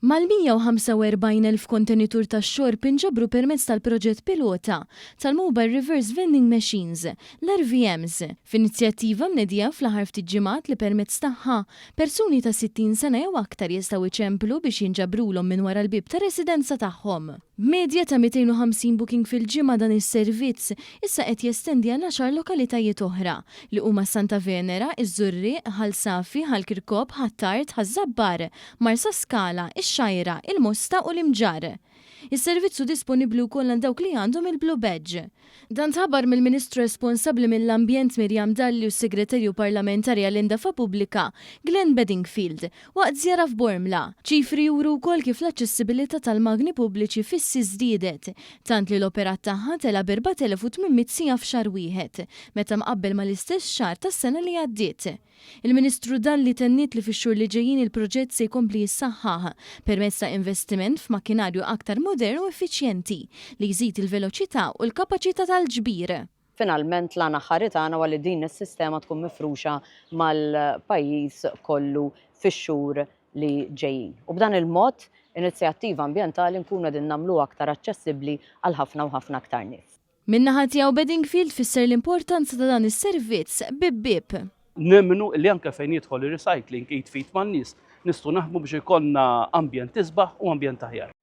Mal-145,000 kontenitur tax-xorb inġabru permezz tal-proġett pilota tal-Mobile Reverse Vending Machines, l-RVMs, f'inizjattiva mnedija fl-aħħar ftit ġimgħat li permezz tagħha persuni ta' 60 sena jew aktar jistgħu jċemplu biex jinġabrulhom minn wara l-bieb tar-residenza tagħhom. B'medja ta' 250 booking fil-ġimgħa dan is-servizz issa qed jestendi għal għaxar lokalitajiet oħra li huma Santa Venera, iż-Żurrieq, Ħal Safi, Ħal Kirkop, Ħ'Attard, Ħaż-Żabbar, Marsaskala, ix-Xgħajra, il-Mosta u l-Imġarr. Is-servizz hu disponibbli wkoll għal dawk li għandhom il-Blue Badge. Dan tħabbar mill-Ministru responsabbli mill-Ambjent Miriam Dalli u s-Segretarju Parlamentari għall-Indafa Pubblika Glenn Bedingfield waqt żjara f'Bormla. Ċifri juru wkoll kif l-aċċessibilità tal-magni pubbliċi fissi żdiedet, tant li l-operat tagħha tela' b'4,800 siegħa f'xahar wieħed, meta mqabbel mal-istess xahar tas-sena li għaddiet. Il-Ministru Dalli tenniet li fix-xhur li ġejjin il-proġett se jkompli jissaħħaħ permezz ta' investiment f'makkinarju aktar modern u effiċjenti li jżid il-veloċità u l-kapaċità tal-ġbir. Finalment l-għan aħħari tagħna huwa li din is-sistema tkun mifruxa mal-pajjiż kollu fix-xhur li ġejjin. U b'dan il-mod inizjattiva ambjentali nkunu qegħdin nagħmluha aktar aċċessibbli għal ħafna u ħafna aktar nies. Min-naħa tiegħu Bedingfield fisser l-importanza ta' dan is-servizz bieb bieb. Nemmnu li anke fejn jidħol ir-recycling id f'id man-nies nistgħu naħdmu biex ikollna ambjent isbaħ u ambjent aħjar.